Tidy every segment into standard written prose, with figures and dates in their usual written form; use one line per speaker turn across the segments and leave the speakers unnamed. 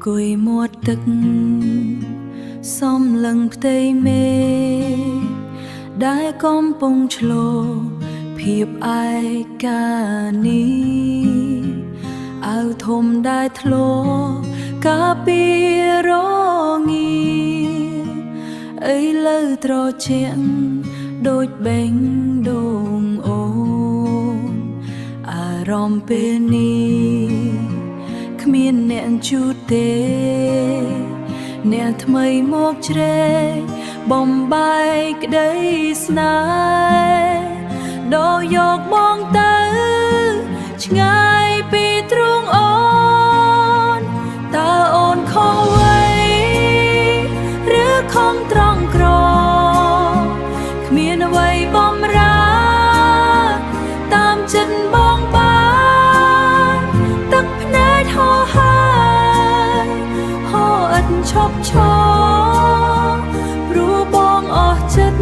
អង្គុយមាត់ទឹកសំលឹងផ្ទៃមេឃដែលកំពុងឆ្លភាពឯកានេះអាវធំដែលធ្លាប់កាពីរងាឥឡូវត្រជាក់ដូចបេងដូងអូនអារម្មណ៍ពេលនេះ គ្មានអ្នកជូតទេ អ្នកថ្មីមកជ្រែកបំបែកក្តីស្នេហ៍ដកយកបងទៅឆ្ងាយពីទ្រូងអូនតើអូនខំអ្វីឬខំត្រង់ក្រគ្មានអ្វីបំរើតាមចិត្តបងបានទឹកភ្នែកហូរហើយហូរឥតឈប់ឈរព្រោះបងអស់ចិត្ត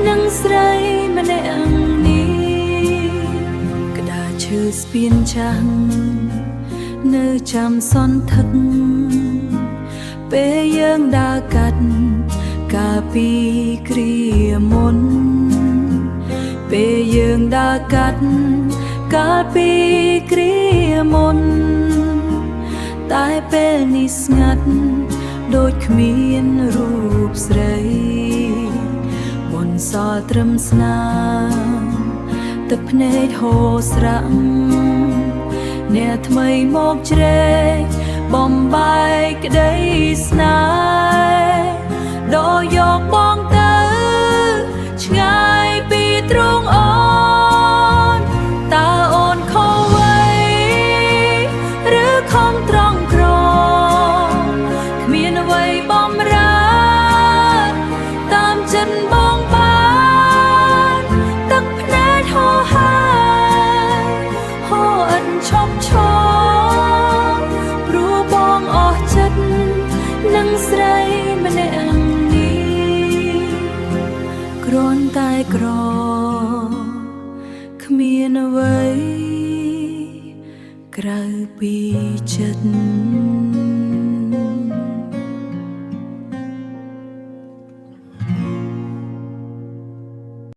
នឹងស្រីម្នាក់នេះក្តារឈើស្ពានចាំងនៅចាំសន្ធឹកពេលយើងដើរកាត់កាលពីគ្រាមុនពេលយើងដើរកាត់កាលពីគ្រាមុនតែពេលនេះស្ងាត់ដូចគ្មានរូបស្រីបន្សល់ត្រឹមស្នាមទឹកភ្នែកហូរស្រាំអ្នកថ្មីមកជ្រែកបំបែកក្តីស្នេហ៍ដកយកបងទៅឆ្ងាយពីទ្រូងអូនតើអូនខុសអ្វីឬខំត្រង់ក្រគ្មានអ្វីបំរើតាមចិត្តបងបានទឹកភ្នែកហូរហើយហូរឥតឈប់ឈរព្រោះបងអស់ចិត្តនឹងស្រីម្នាក់នេះគ្រាន់តែក្រគ្មានអ្វីក្រៅពីចិត្ត។